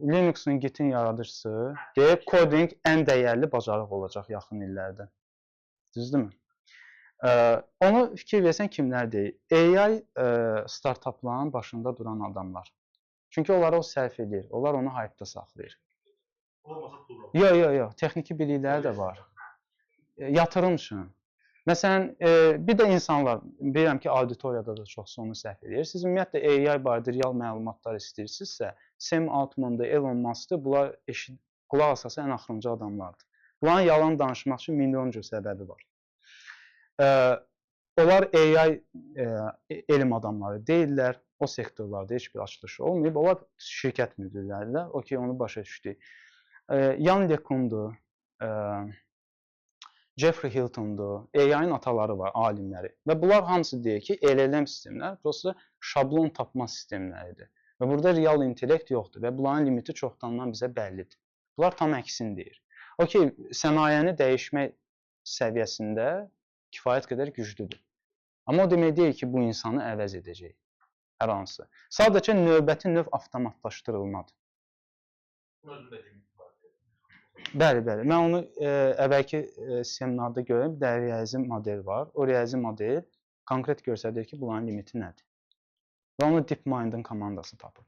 Linuxun, Git-in yaradıcısı deyib, coding ən dəyərli bacarıq olacaq yaxın illərdə. Düzdürmü? Onu fikir versən, kimlər deyir? AI startapların başında duran adamlar. Çünki onlara o sərf edir. Onlar onu hype-da saxlayır. Olmasa pul yox. Yox, yox, yox. Texniki bilikləri də var. Yatırım üçün. Məsələn, bir də insanlar, bilirəm ki, auditoriyada da çoxsu onu səhv edir. Siz ümumiyyətlə AI barədə real məlumatlar istəyirsinizsə, Sam Altman-dır, Elon Musk-dır, bunlar qulaq asası ən axırıncı adamlardır. Bunların yalan danışmaq üçün milyon cür səbəbi var. Onlar AI elm adamları deyillər, o sektorlarda heç bir açılışı olmayıb. Onlar şirkət müdirləridirlər. Okey, onu başa düşdük. Yann LeCun-dur, Geoffrey Hinton'dur, AI-ın ataları var, alimləri. Və bunlar hamısı deyir ki, LLM sistemlər prosta şablon tapma sistemləridir. Və burada real intellekt yoxdur və bunların limiti çoxdandan bizə bəllidir. Bunlar tam əksini deyir. Okey, sənayeni dəyişmək səviyyəsində kifayət qədər güclüdür. Amma o demək deyil ki, bu insanı əvəz edəcək. Hər hansı. Sadəcə növbəti növ avtomatlaşdırılmadır. Bunun özündə limit var. Bəli, bəli. Mən onu əvvəlki seminarda gördüm. Bir də riyazi model var. O riyazi model konkret göstərir ki, bunların limiti nədir. Və onu DeepMind-ın komandası tapıb.